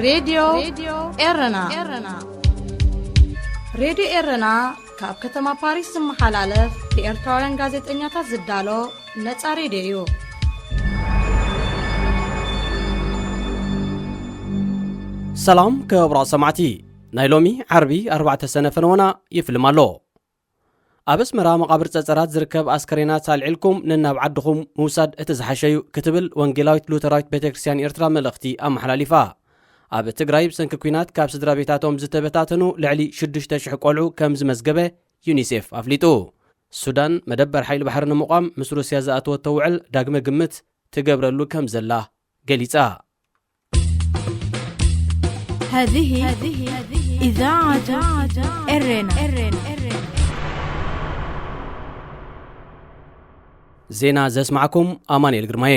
ሬድዮ ኤረና። ሬድዮ ኤረና ካብ ከተማ ፓሪስ ዝመሓላለፍ ብኤርትራውያን ጋዜጠኛታት ዝዳሎ ነጻ ሬድዮ እዩ። ሰላም ክቡራት ሰማዕቲ፣ ናይ ሎሚ ዓርቢ ኣርባዕተ ሰነ ፈነወና ይፍልም ኣሎ። ኣብ ኣስመራ መቓብር ጸጸራት ዝርከብ ኣስከሬናት ኣልዒልኩም ነናብ ዓድኹም ምውሳድ እቲ ዝሓሸ እዩ ክትብል ወንጌላዊት ሉተራዊት ቤተክርስትያን ኤርትራ መልእኽቲ ኣመሓላሊፋ። ኣብ ትግራይ ብሰንኪ ኲናት ካብ ስድራ ቤታቶም ዝተበታተኑ ልዕሊ ሽዱሽተ ሽሕ ቆልዑ ከም ዝመዝገበ ዩኒሴፍ ኣፍሊጡ። ሱዳን መደበር ሓይሊ ባሕሪ ንምቋም ምስ ሩስያ ዝኣተወቶ ውዕል ዳግመ ግምት ትገብረሉ ከም ዘላ ገሊጻ። هذه إذاعة إرنا. ዜና ዘስማዕኩም ኣማኑኤል ግርማየ።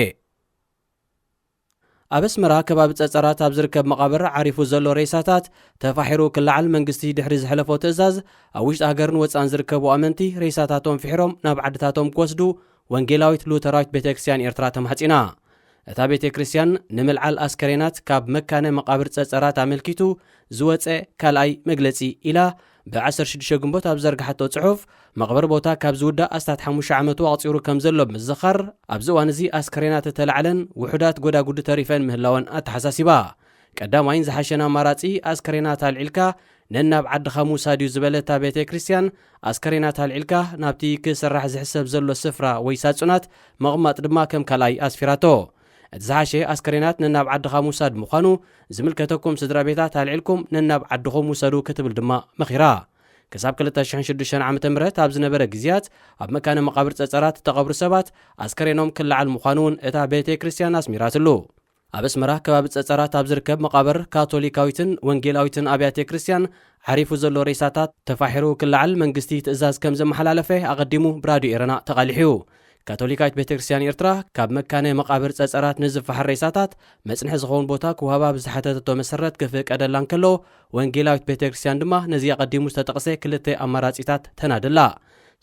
ኣብ ኣስመራ ከባቢ ጸጸራት ኣብ ዝርከብ መቓብር ዓሪፉ ዘሎ ሬሳታት ተፋሒሩ ክለዓል መንግስቲ ድሕሪ ዝሕለፎ ትእዛዝ፣ ኣብ ውሽጢ ሃገርን ወጻእን ዝርከቡ ኣመንቲ ሬሳታቶም ፊሕሮም ናብ ዓድታቶም ክወስዱ ወንጌላዊት ሉተራዊት ቤተክርስትያን ኤርትራ ተማሕጺና። እታ ቤተክርስትያን ንምልዓል ኣስከሬናት ካብ መካነ መቓብር ጸጸራት ኣመልኪቱ ዝወጸ ካልኣይ መግለጺ ኢላ ብ ዓሰርተ ሽዱሽተ ግንቦት ኣብ ዘርግሓቶ ጽሑፍ፣ መቕበር ቦታ ካብ ዝውዳእ ኣስታት ሓሙሽተ ዓመቱ ኣቕጺሩ ከም ዘሎ ብምዝኻር፣ ኣብዚ እዋን እዚ ኣስከሬናት እተላዕለን ውሑዳት ጎዳጉዲ ተሪፈን ምህላወን ኣተሓሳሲባ። ቀዳማይን ዝሓሸን ኣማራጺ ኣስከሬናት ኣልዒልካ ነናብ ዓድኻ ምውሳድ እዩ ዝበለት እታ ቤተ ክርስቲያን፣ ኣስከሬናት ኣልዒልካ ናብቲ ክስራሕ ዝሕሰብ ዘሎ ስፍራ ወይ ሳጹናት ምቕማጥ ድማ ከም ካልኣይ ኣስፊራቶ። እቲ ዝሓሸ ኣስከሬናት ነናብ ዓድኻ ምውሳድ ምዃኑ ዝምልከተኩም ስድራ ቤታት ኣልዒልኩም ነናብ ዓድኹም ውሰዱ ክትብል ድማ መኺራ። ክሳብ ክልተ ሽሕን ሽዱሽተን ዓመተ ምህረት ኣብ ዝነበረ ግዜያት ኣብ መካነ መቓብር ጸጸራት እተቐብሩ ሰባት ኣስከሬኖም ክለዓል ምዃኑ እውን እታ ቤተ ክርስቲያን ኣስሚራትሉ። ኣብ ኣስመራ ከባቢ ጸጸራት ኣብ ዝርከብ መቓብር ካቶሊካዊትን ወንጌላዊትን ኣብያተ ክርስቲያን ዓሪፉ ዘሎ ሬሳታት ተፋሒሩ ክለዓል መንግስቲ ትእዛዝ ከም ዘመሓላለፈ ኣቐዲሙ ብራድዮ ኤረና ተቓሊሑ እዩ። ካቶሊካዊት ቤተ ክርስቲያን ኤርትራ ካብ መካነ መቓብር ጸጸራት ንዝፈሓር ሬሳታት መጽንሒ ዝኸውን ቦታ ክወሃባ ብዝሓተተቶ መሰረት ክፍቀደላ እንከሎ፣ ወንጌላዊት ቤተ ክርስቲያን ድማ ነዚ ኣቐዲሙ ዝተጠቕሰ ክልተ ኣማራጺታት ተናድላ።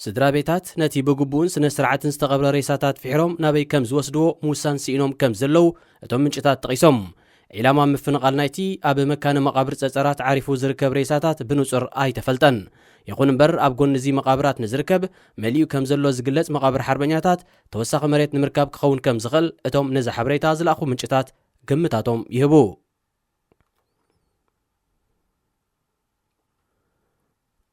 ስድራ ቤታት ነቲ ብግቡእን ስነ ስርዓትን ዝተቐብረ ሬሳታት ፍሒሮም ናበይ ከም ዝወስድዎ ምውሳን ስኢኖም ከም ዘለዉ እቶም ምንጭታት ጠቒሶም። ዒላማ ምፍንቓል ናይቲ ኣብ መካነ መቓብር ጸጸራት ዓሪፉ ዝርከብ ሬሳታት ብንጹር ኣይተፈልጠን። ይኹን እምበር፣ ኣብ ጎኒ እዚ መቓብራት ንዝርከብ መሊኡ ከም ዘሎ ዝግለጽ መቓብር ሓርበኛታት ተወሳኺ መሬት ንምርካብ ክኸውን ከም ዝኽእል እቶም ነዚ ሓበሬታ ዝለኣኹ ምንጭታት ግምታቶም ይህቡ።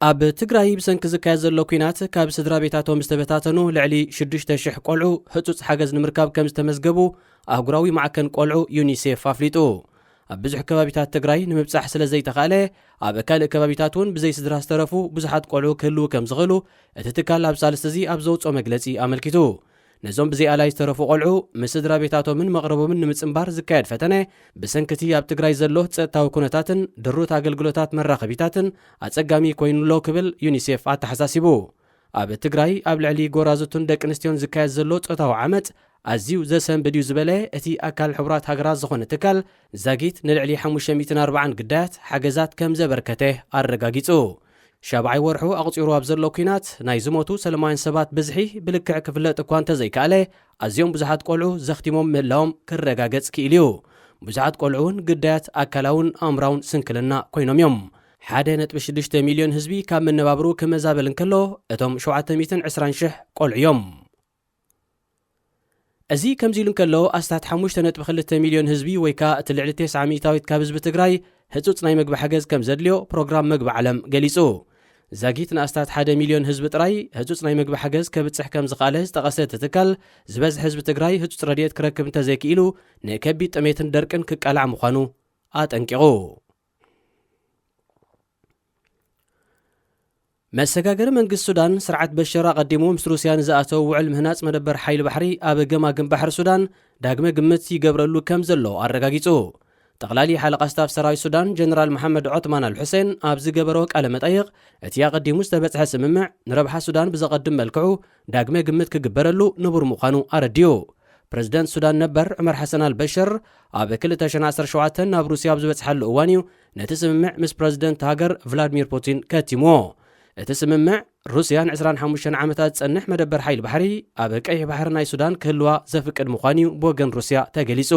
ኣብ ትግራይ ብሰንኪ ዝካየድ ዘሎ ኲናት ካብ ስድራ ቤታቶም ዝተበታተኑ ልዕሊ ሽዱሽተ ሽሕ ቆልዑ ህጹጽ ሓገዝ ንምርካብ ከም ዝተመዝገቡ ኣህጉራዊ ማዕከን ቆልዑ ዩኒሴፍ ኣፍሊጡ። ኣብ ብዙሕ ከባቢታት ትግራይ ንምብጻሕ ስለ ዘይተኻእለ፣ ኣብ ካልእ ከባቢታት እውን ብዘይ ስድራ ዝተረፉ ብዙሓት ቆልዑ ክህልዉ ከም ዝኽእሉ እቲ ትካል ኣብ ሳልስቲ እዚ ኣብ ዘውጽኦ መግለጺ ኣመልኪቱ። ነዞም ብዘይ ኣላይ ዝተረፉ ቆልዑ ምስ ስድራ ቤታቶምን መቕረቦምን ንምጽንባር ዝካየድ ፈተነ፣ ብሰንኪ እቲ ኣብ ትግራይ ዘሎ ጸጥታዊ ኩነታትን ድሩት ኣገልግሎታት መራኸቢታትን ኣጸጋሚ ኮይኑ ኣሎ ክብል ዩኒሴፍ ኣተሓሳሲቡ። ኣብ ትግራይ ኣብ ልዕሊ ጎራዙትን ደቂ ኣንስትዮን ዝካየድ ዘሎ ጾታዊ ዓመጽ ኣዝዩ ዘሰንብድ እዩ ዝበለ እቲ ኣካል ሕቡራት ሃገራት ዝኾነ ትካል፣ ዛጊት ንልዕሊ ሓሙሽተ ሚእትን ኣርባዓን ግዳያት ሓገዛት ከም ዘበርከተ ኣረጋጊጹ። ሻብዓይ ወርሑ ኣቑጺሩ ኣብ ዘሎ ኲናት ናይ ዝሞቱ ሰላማውያን ሰባት ብዝሒ ብልክዕ ክፍለጥ እኳ እንተዘይከኣለ፣ ኣዝዮም ብዙሓት ቆልዑ ዘኽቲሞም ምህላዎም ክረጋገጽ ክኢሉ እዩ። ብዙሓት ቆልዑ እውን ግዳያት ኣካላውን ኣእምራውን ስንክልና ኮይኖም እዮም። ሓደ ነጥቢ ሽዱሽተ ሚልዮን ህዝቢ ካብ መነባብሩ ክመዛበል እንከሎ፣ እቶም ሸውዓተ ሚእትን ዕስራን ሽሕ ቆልዑ እዮም። እዚ ከምዚ ኢሉ እንከሎ፣ ኣስታት ሓሙሽተ ነጥቢ ክልተ ሚልዮን ህዝቢ ወይ ከኣ እቲ ልዕሊ ተስዓ ሚእታዊት ካብ ህዝቢ ትግራይ ህጹጽ ናይ መግቢ ሓገዝ ከም ዘድልዮ ፕሮግራም መግቢ ዓለም ገሊጹ። ዛጊት ንኣስታት ሓደ ሚልዮን ህዝቢ ጥራይ ህጹጽ ናይ መግቢ ሓገዝ ከብጽሕ ከም ዝኸኣለ ዝጠቐሰ እቲ ትካል፣ ዝበዝሐ ህዝቢ ትግራይ ህጹጽ ረድኤት ክረክብ እንተዘይክኢሉ ንከቢድ ጥሜትን ደርቅን ክቃላዕ ምዃኑ ኣጠንቂቑ። መሰጋገሪ መንግስቲ ሱዳን ስርዓት በሽር ኣቐዲሙ ምስ ሩስያ ንዝኣተወ ውዕል ምህናጽ መደበር ሓይሊ ባሕሪ ኣብ ገማግም ባሕሪ ሱዳን ዳግመ ግምት ይገብረሉ ከም ዘሎ ኣረጋጊጹ። ጠቕላሊ ሓለቓ ስታፍ ሰራዊት ሱዳን ጀነራል መሓመድ ዖትማን ኣል ሑሴን ኣብ ዝገበሮ ቃለ መጠይቕ፣ እቲ ኣቐዲሙ ዝተበጽሐ ስምምዕ ንረብሓ ሱዳን ብዘቐድም መልክዑ ዳግመ ግምት ክግበረሉ ንቡር ምዃኑ ኣረዲኡ። ፕረዚደንት ሱዳን ነበር ዑመር ሓሰን ኣልበሽር ኣብ ክልተ ሽሕን ዓሰርተ ሸውዓተን ናብ ሩስያ ኣብ ዝበጽሓሉ እዋን እዩ ነቲ ስምምዕ ምስ ፕረዚደንት ሃገር ቭላድሚር ፑቲን ከቲምዎ። እቲ ስምምዕ፣ ሩስያ ንዕስራን ሓሙሽተን ዓመታት ዝጸንሕ መደበር ሓይሊ ባሕሪ ኣብ ቀይሕ ባሕሪ ናይ ሱዳን ክህልዋ ዘፍቅድ ምዃኑ እዩ ብወገን ሩስያ ተገሊጹ።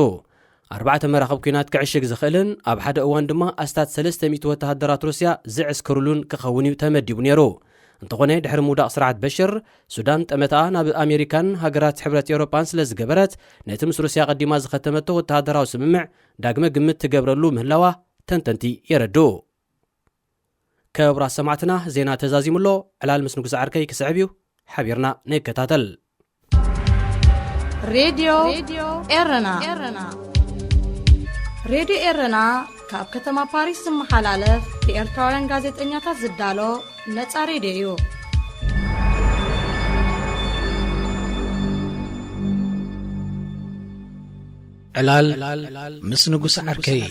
ኣርባዕተ መራኽብ ኲናት ክዕሽግ ዝኽእልን ኣብ ሓደ እዋን ድማ ኣስታት ሰለስተ ሚእቲ ወተሃደራት ሩስያ ዝዕስክሩሉን ክኸውን እዩ ተመዲቡ ነይሩ። እንተኾነ ድሕሪ ምውዳቕ ስርዓት በሽር፣ ሱዳን ጠመተኣ ናብ ኣሜሪካን ሃገራት ሕብረት ኤውሮጳን ስለ ዝገበረት፣ ነቲ ምስ ሩስያ ቀዲማ ዝኸተመቶ ወተሃደራዊ ስምምዕ ዳግመ ግምት ትገብረሉ ምህላዋ ተንተንቲ የረድኡ። ክቡራት ሰማዕትና፣ ዜና ተዛዚሙ ኣሎ። ዕላል ምስ ንጉስ ዓርከይ ክስዕብ እዩ። ሓቢርና ንከታተል። ሬድዮ ኤረና። ሬድዮ ኤረና ካብ ከተማ ፓሪስ ዝመሓላለፍ ብኤርትራውያን ጋዜጠኛታት ዝዳሎ ነጻ ሬድዮ እዩ። ዕላል ምስ ንጉስ ዓርከይ።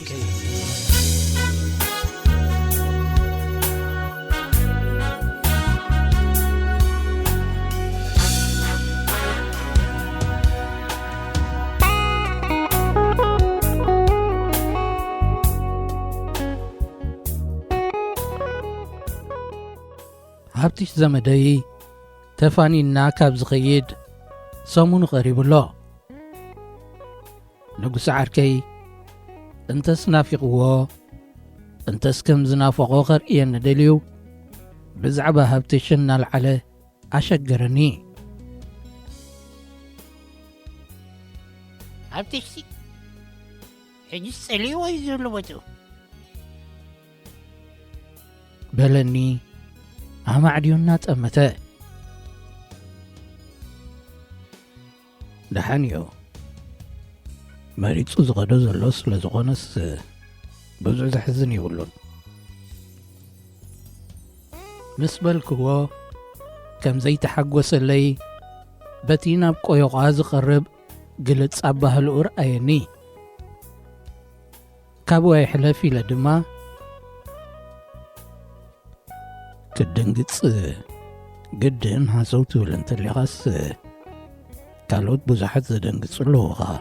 ሃብትሽ ዘመደይ ተፋኒና ካብ ዝኸይድ ሰሙኑ ቀሪቡ ኣሎ። ንጉስ ዓርከይ፣ እንተስ ናፊቕዎ፣ እንተስ ከም ዝናፈቖ ከርእየኒ ደልዩ፣ ብዛዕባ ሃብትሽ እናልዓለ ኣሸገረኒ። ሃብትሽሲ ሕጂስ ጸሊእዎ እዩ ዘሎ ቦትኡ። በለኒ ኣማዕድዩ እናጠመተ። ደሓን እዩ። መሪጹ ዝኸዶ ዘሎ ስለ ዝኾነስ ብዙሕ ዘሕዝን የብሉን። ምስ በልክዎ፣ ከም ዘይተሓጎሰለይ በቲ ናብ ቆዮቓ ዝቐርብ ግልጽ ኣባህልኡ ረኣየኒ። ካብኡ ኣይሕለፍ ኢለ ድማ፣ "ክትድንግጽ ግድን ሃሰው ትብል እንተሊኻስ፣ ካልኦት ብዙሓት ዘደንግጹ ኣለዉ ኸኣ."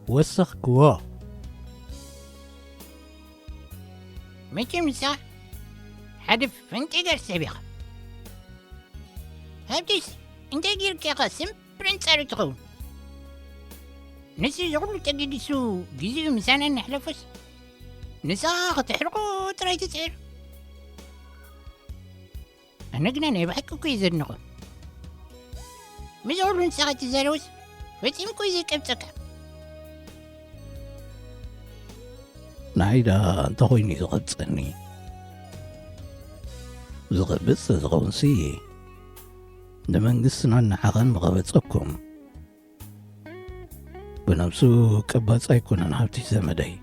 ወሰኽክዎ። መቸም ንስኻ ሓደ ፈንጢገር ሰብ ኢኻ። ሃብትሽ እንታይ ጌርካ ኢኻ ስምፕር ኣንጻሩ ትኸውን? ንሱ እዚ ኹሉ ተገዲሱ ግዜኡ ምሳና እናሕለፎስ ንስኻ ከተሕርቆ ጥራይ ትጽዕር። ኣነ ግና ናይ ብሓቂ እኮ እዩ ዘድንቖ። ምስ ኩሉ ንስኻ ትዛረብስ ፈጺሙ እኮ እዩ ዘይቀብጸካ። ንዓይ ደኣ እንታይ ኮይኑ እዩ ዝቐብጸኒ? ዝቐብጽ ተዝኸውንሲ ንመንግስትናን ንዓኻን ምቐበጸኩም። ብነብሱ ቀባጽ ኣይኮነን ሃብትሽ ዘመደይ።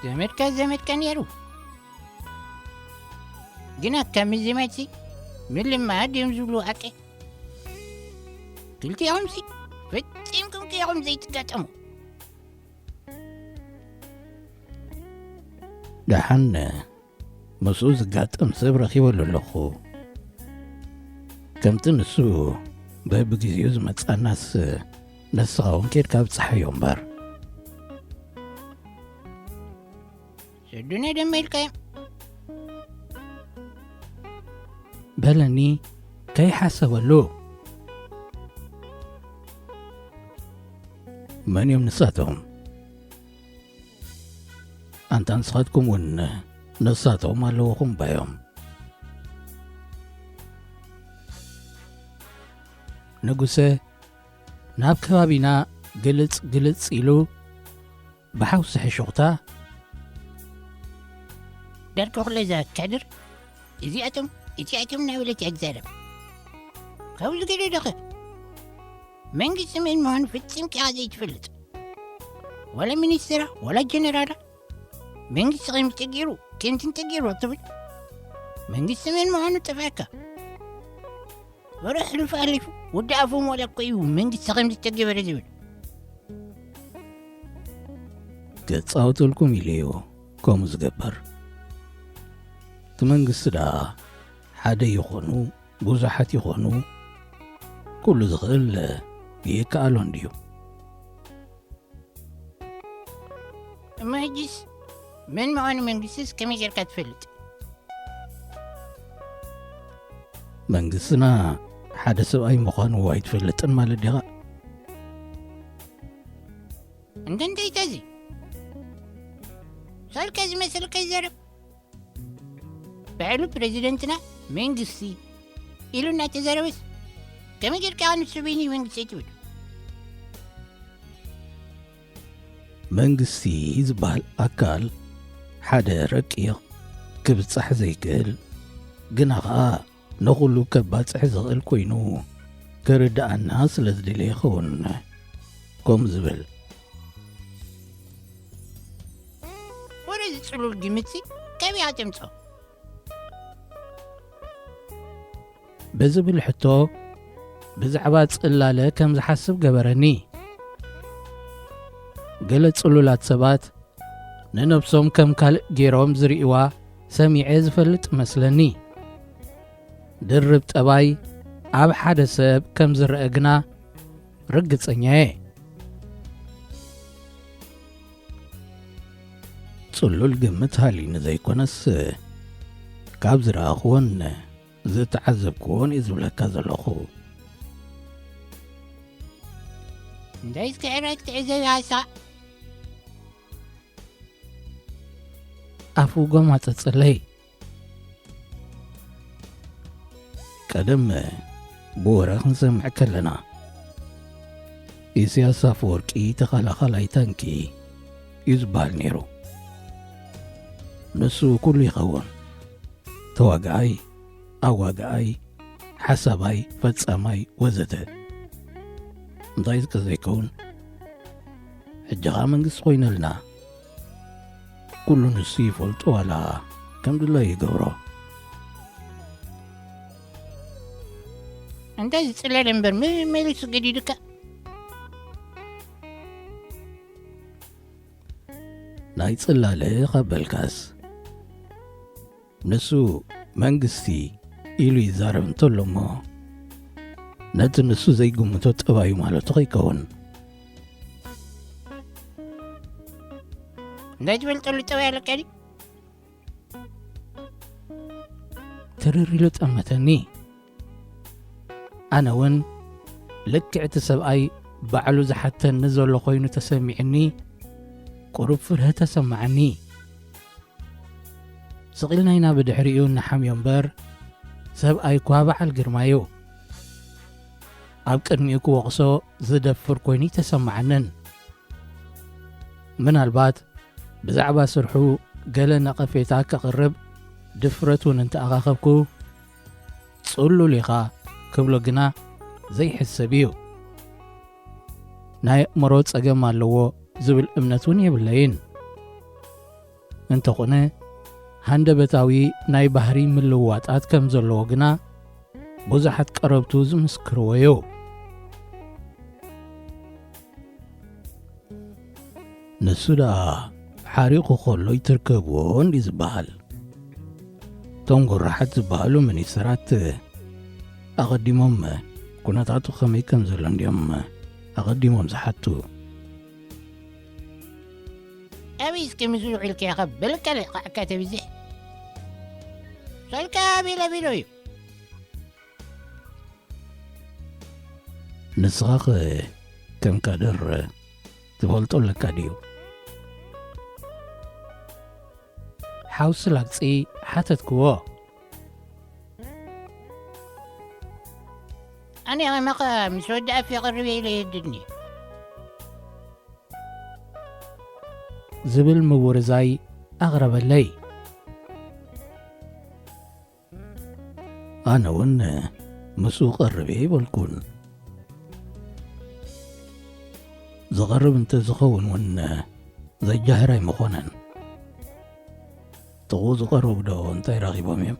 ዘመድካ ዘመድካ ነይሩ። ግና ካብ ምዝማይሲ ምልማድ እዮም ዝብሉ ሓቂ። ክልቲኦምሲ ፈጺምኩም ከ ኢኹም ዘይትጋጠሙ። ደሓን ምስኡ ዝጋጠም ሰብ ረኺበሉ ኣለኹ። ከምቲ ንሱ በብግዜኡ ዝመጻናስ፣ ንስኻ እውን ኬድካ ብጽሓዮ እምበር። ስዱነ ደመ ኢልካዮም። በለኒ ከይሓሰበሉ። መን እዮም ንሳቶም? ኣንታ ንስኻትኩም እውን ንሳቶም ኣለውኹም ባዮም። ንጉሰ ናብ ከባቢና ግልጽ ግልጽ ኢሉ ብሓውሲ ሕሹኽታ፣ ዳርጋ ኩለ እዛ ካድር እዚኣቶም እዚኣቶም እናበለት እያ ትዛረብ። ካብኡ ዝገደ ዶኸ መንግስቲ መን ምዃኑ ፈጺምካ ኢኻ ዘይትፈልጥ? ዋላ ሚኒስትራ ዋላ ጀነራላ መንግስቲ ከምዚ ተገይሩ ከምቲ እንተገይሩ ትብል። መንግስቲ መን ምዃኑ ጠፋእካ። ወረ ሕሉፍ ኣሊፉ ወዲ ኣፎም ዋላ እኮ እዩ መንግስቲ ከምዚ ተገበረ ዝብል። ክጻወተልኩም ኢሉ እዩ ከምኡ ዝገብር። እቲ መንግስቲ ደኣ ሓደ ይኾኑ ብዙሓት ይኾኑ ኩሉ ዝኽእል ይከኣሎ እንድዩ። እሞ ሕጂስ መን ምዃኑ መንግስቲስ ከመይ ጌርካ ትፈልጥ? መንግስትና ሓደ ሰብኣይ ምዃኑ ኣይትፈልጥን ማለት ዲኻ? እንተ እንታይ ተዚ? ሰልከ ዝመስልከ ይዘረብ። ባዕሉ ፕሬዚደንትና መንግስቲ ኢሉ እናተዛረበስ፣ ከመይ ጌርካ ንሱ በይኑ መንግስቲ ትብል? መንግስቲ ዝበሃል ኣካል ሓደ ረቂቕ፣ ክብጻሕ ዘይክእል፣ ግና ኸኣ ንኹሉ ከባጽሕ ዝኽእል ኮይኑ ክርድኣና ስለ ዝደለየ ይኸውን ከምኡ ዝብል። ወረ ዝጽሉል ግምትሲ ከመይ ኣተምጾ? ብዝብል ሕቶ ብዛዕባ ጽላለ ከም ዝሓስብ ገበረኒ። ገለ ጽሉላት ሰባት ንነብሶም ከም ካልእ ገይሮም ዝርእይዋ ሰሚዐ ዝፈልጥ መስለኒ። ድርብ ጠባይ ኣብ ሓደ ሰብ ከም ዝረአ ግና ርግጸኛ እየ። ጽሉል ግምት ሃልዩኒ ዘይኮነስ፣ ካብ ዝረኣኽዎን ዝተዓዘብክዎን እየ ዝብለካ ዘለኹ። እንታይ እስኪ ዕረክ ትዕዘብ ሃሳ? ኣፉ ጎማጸጸለይ። ቀደም ብወረ ክንሰምዕ ከለና፣ ኢሳያስ ኣፈወርቂ ተኸላኻላይ ታንኪ እዩ ዝበሃል ነይሩ። ንሱ ኩሉ ይኸውን። ተዋጋኣይ፣ ኣዋጋኣይ፣ ሓሳባይ፣ ፈጻማይ፣ ወዘተ። እንታይ እስከ ዘይከውን? ሕጂ ኸኣ መንግስቲ ኮይነልና። ኩሉ ንሱ ይፈልጦ ዋላ ከም ድላዩ ይገብሮ። እንታይ ዝጽለለ እምበር መመሊሱ ገዲዱካ? ናይ ጽላለ ካብ በልካስ፣ ንሱ መንግስቲ ኢሉ ይዛረብ እንተሎ እሞ፣ ነቲ ንሱ ዘይግምቶ ጠባዩ ማለቱ ከይከውን። እንታይ ትፈልጠሉ ጠባይ ኣለካ ድዩ? ትርር ኢሉ ጠመተኒ። ኣነ እውን ልክዕ እቲ ሰብኣይ ባዕሉ ዝሓተኒ ዘሎ ኮይኑ ተሰሚዕኒ፣ ቁሩብ ፍርህ ተሰማዓኒ። ስቕ ኢልና ኢና ብድሕሪኡ እንሓምዮ እምበር፣ ሰብኣይ እኳ በዓል ግርማ እዩ። ኣብ ቅድሚኡ ክወቕሶ ዝደፍር ኮይኑ ኣይተሰማዓንን። ምናልባት ብዛዕባ ስርሑ ገለ ነቐፌታ ከቕርብ ድፍረት እውን እንተኣኻኸብኩ፣ ጽሉል ኢኻ ክብሎ ግና ዘይሕሰብ እዩ። ናይ ኣእምሮ ጸገም ኣለዎ ዝብል እምነት እውን የብለይን። እንተኾነ፣ ሃንደበታዊ ናይ ባህሪ ምልውዋጣት ከም ዘለዎ ግና ብዙሓት ቀረብቱ ዝምስክርዎ እዩ። ንሱ ደኣ ሓሪቑ ከሎ ይትርከብዎ እንዲ ዝበሃል። እቶም ጎራሓት ዝበሃሉ ሚኒስተራት ኣቐዲሞም ኩነታቱ ከመይ ከም ዘሎ እንድዮም ኣቐዲሞም ዝሓቱ። ኣበይ እስከ ምስኡ ውዒልካ ኢኻ? በል ካልእ ቃዕካ ተብዝሕ። ሰልካ ኣበይ ለቢዶ እዩ? ንስኻኸ ከም ካድር ትፈልጦ ኣለካ ድዩ? ሓውሲ ላግጺ ሓተትክዎ። ኣነ ከማኻ ምስ ወዲ ኣፍ የቕርብ ኢለ የድድኒ። ዝብል ምውርዛይ ኣቕረበለይ። ኣነ እውን ምስኡ ቀርብ እየ ይበልኩን። ዝቐርብ እንተዝኸውን እውን ዘጃህር ኣይምኾነን። ጥቕኡ ዝቐረቡ ዶ እንታይ ረኺቦም እዮም?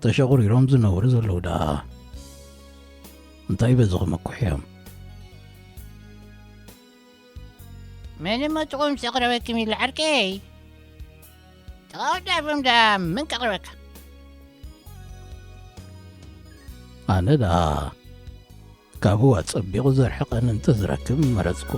ተሸቑሪሮም ዝነብሩ ዘለዉ ደኣ እንታይ በዚ ክመኩሑ እዮም? መን እሞ ጥቕኡ ምስ ኣቕረበኩም ኢሉ ዓርከይ? ተቓወዳቦም ደኣ መን ከቕርበካ? ኣነ ደኣ ካብኡ ኣጸቢቑ ዘርሕቐኒ እንተዝረክብ ምመረጽኩ።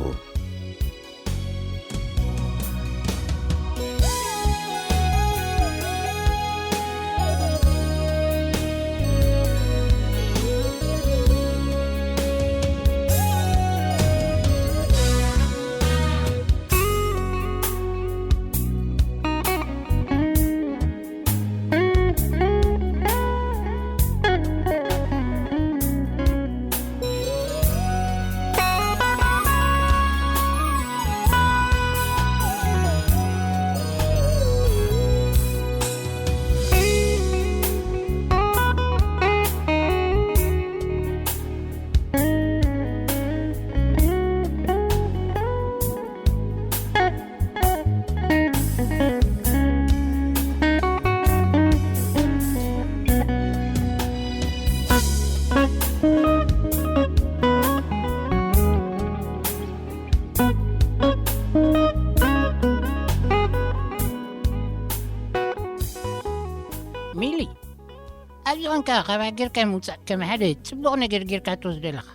ኮንካ ካብ ሃገርካ ምውጻእ ከም ሓደ ጽቡቕ ነገር ጌርካ ትወስዶ ኣለኻ።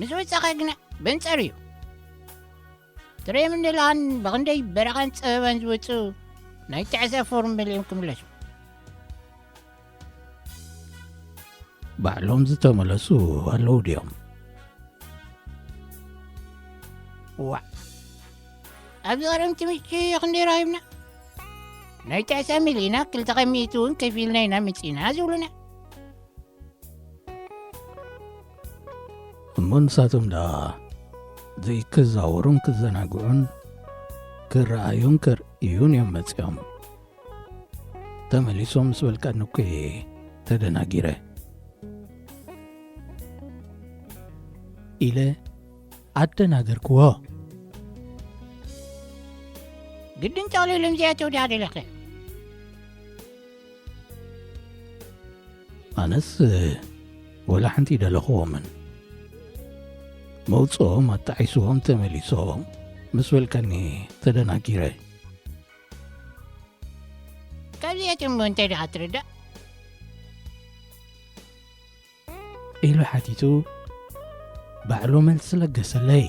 ምስ ወጻኻ ግና በንጻሩ እዩ። ትርእዮም እንደለኻን ብኽንደይ በረኻን ጸበባን ዝወጹ ናይ ጣዕሳ ፎርም መሊኦም ክምለሱ። ባዕሎም ዝተመለሱ ኣለዉ ድዮም? ዋዕ፣ ኣብዚ ቀደም ትምህርቲ ክንደይ ረኺብና? ናይ ጣዕሳ መሊእና ክልተ ካብ ሚእቲ እውን ከፊልና ኢና መጺእና ዝብሉና። እሞ ንሳቶም ደኣ ዘይክዛወሩን ክዘናግዑን ክረኣዩን ከርእዩን እዮም መጺኦም። ተመሊሶም ምስ በልካኒ እኮ እየ ተደናጊረ። ኢለ ኣደናገርክዎ። ግድን ጠቕሊሎም እዚኣተው ድኣ ደለኸ? ኣነስ ወላ ሓንቲ ይደለኽዎምን። መውፅኦም ኣጣዒስዎም ተመሊሶም ምስ በልካኒ ተደናጊረ። ካብዚኣቶም እንታይ ደኣ ትርዳእ? ኢሉ ሓቲቱ ባዕሉ መልሲ ለገሰለይ።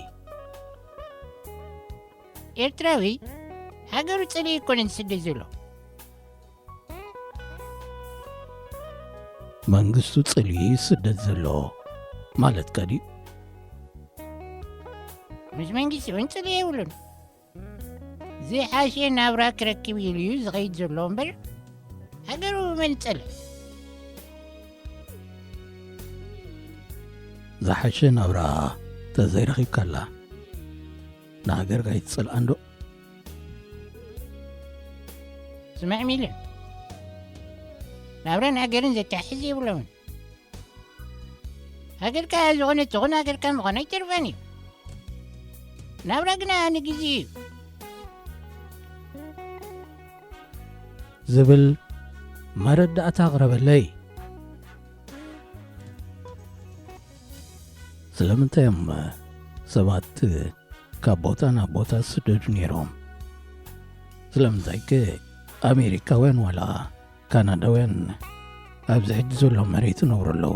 ኤርትራዊ ሃገሩ ጸሊኡ ኣይኮነን ዝስደድ ዘሎ። መንግስቱ ጸሊኡ ይስደድ ዘሎ ማለትካ ድዩ? ምስ መንግስቲ እውን ጸሊኡ የብሉን። ዝሓሸ ናብራ ክረክብ ኢሉ እዩ ዝኸይድ ዘሎ እምበር፣ ሃገሩ መን ጸልእ? ዝሓሸ ናብራ ተዘይረኺብካላ፣ ንሃገርካ ኣይትጸልኣን ዶ? ስማዕ ሚልዮን፣ ናብራን ሃገርን ዘተሓሕዝ የብሎምን። ሃገርካ ዝኾነ ትኹን ሃገርካ ምዃን ኣይተርፋን እዩ። ናብራ ግና ንግዜ እዩ። ዝብል መረዳእታ ኣቕረበለይ። ስለምንታይ እዮም ሰባት ካብ ቦታ ናብ ቦታ ዝስደዱ ነይሮም? ስለምንታይከ ኣሜሪካውያን ዋላ ካናዳውያን ኣብዚ ሕጂ ዘሎ መሬት ይነብሩ ኣለዉ?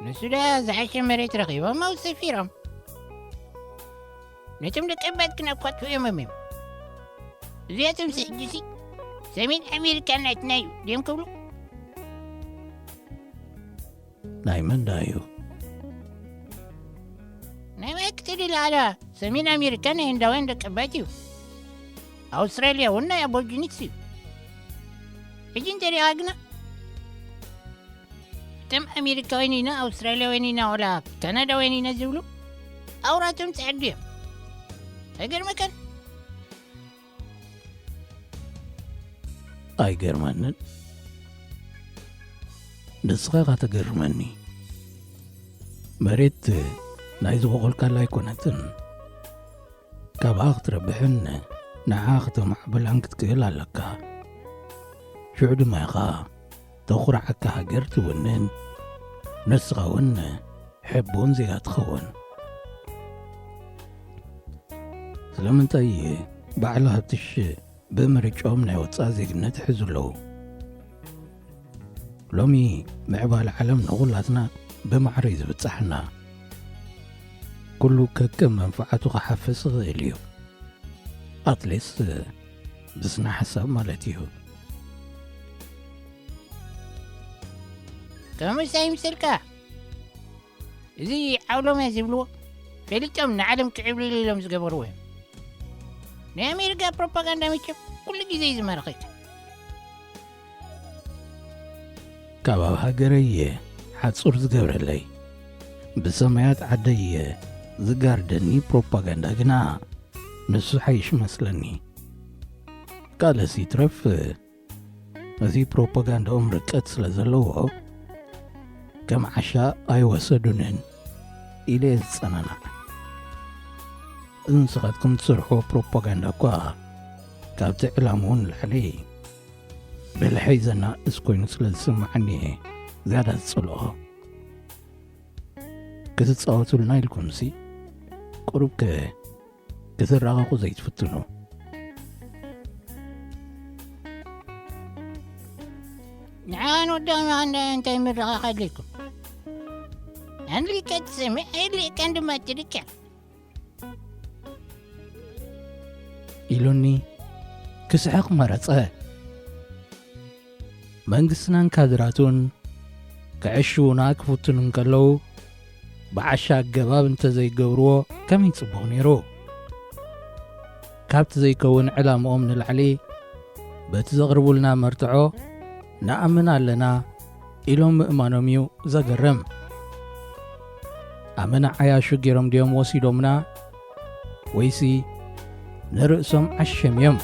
ንሱ ደኣ ዝሓሸ መሬት ረኺቦም ኣብኡ ሰፊሮም። ነቶም ደቀባት ግን ኣኳትፎኦምም እዮም። እዚኣቶምሲ ሕጂሲ ሰሜን ኣሜሪካ ናትና እዩ ድዮም ክብሉ? ናይ መን ደኣ እዩ? ናይ ማይክ ተደሊ ኣላ። ሰሜን ኣሜሪካ ናይ ህንዳውያን ደቀባት እዩ። ኣውስትራልያ እውን ናይ ኣቦርጂኒክስ እዩ። ሕጂ እንተሪኣ ግና እቶም ኣሜሪካውያን ኢና፣ ኣውስትራልያውያን ኢና፣ ዋላ ካናዳውያን ኢና ዝብሉ ኣውራቶም ጸዓዱ እዮም። ኣይገርመካን? ኣይገርመንን። ንስኻ ኢኻ ተገርመኒ። መሬት ናይ ዝበቖልካላ ኣይኮነትን። ካብኣ ክትረብሕን ንዓ ከተማዕብላን ክትክእል ኣለካ። ሽዑ ድማ ኢኻ ተኹርዓካ ሃገር ትውንን፣ ንስኻ እውን ሕቡን ዜጋ ትኸውን። ስለምንታይ ባዕሉ ሃብትሽ ብምርጫኦም ናይ ወጻኢ ዜግነት ይሕዙ ኣለዉ? ሎሚ ምዕባለ ዓለም ንኹላትና ብማዕረ እዩ ዝብጻሕና። ኩሉ ከከም መንፍዓቱ ክሓፍስ ይኽእል እዩ። ኣትሊስት ብስነ ሓሳብ ማለት እዩ። ከምኡስ ኣይምሰልካ? እዚ ዓውሎማ ዝብልዎ ፈሊጦም ንዓለም ክዕብልሉ ኢሎም ዝገበርዎ እዮም። ናይ ኣሜሪካ ፕሮፓጋንዳ መቸም ኩሉ ግዜ እዩ ዝማርኸካ። ካብ ኣብ ሃገረይ እየ ሓጹር ዝገብረለይ፣ ብሰማያት ዓደይ እየ ዝጋርደኒ ፕሮፓጋንዳ ግና ንሱ ሓይሽ መስለኒ። ካልእስ ይትረፍ፣ እዚ ፕሮፓጋንዳኦም ርቀት ስለ ዘለዎ ከም ዓሻ ኣይወሰዱንን ኢለ እየ ዝጸናናዕ። ንስኻትኩም ትሰርሕዎ ፕሮፓጋንዳ እኳ ካብቲ ዕላምኡ ንላዕሊ ብልሐይ ዘናእስ ኮይኑ ስለ ዝስምዓኒ እየ ዝያዳ ዝጸልኦ። ክትጻወቱልና ኢልኩምሲ ቁሩብ ከ ክትራቐቑ ዘይትፍትኑ? ንዓን ወዳም እንታይ ምረኻ ከድልኩም? ኣንሊቀ ትሰምዕ ኣይልቀን ድማ ትልቀ ኢሉኒ ክስሕቕ መረጸ። መንግስትናን ካድራቱን ክዕሽዉና ክፍትኑ እንከለዉ ብዓሻ ኣገባብ እንተዘይገብርዎ ከመይ ጽቡቕ ነይሩ። ካብቲ ዘይከውን ዕላምኦም ንላዕሊ በቲ ዘቕርቡልና መርትዖ ንኣምን ኣለና ኢሎም ምእማኖም እዩ ዘገርም። ኣመና ዓያሹ ገይሮም ድዮም ወሲዶምና ወይሲ ንርእሶም ዓሸም እዮም?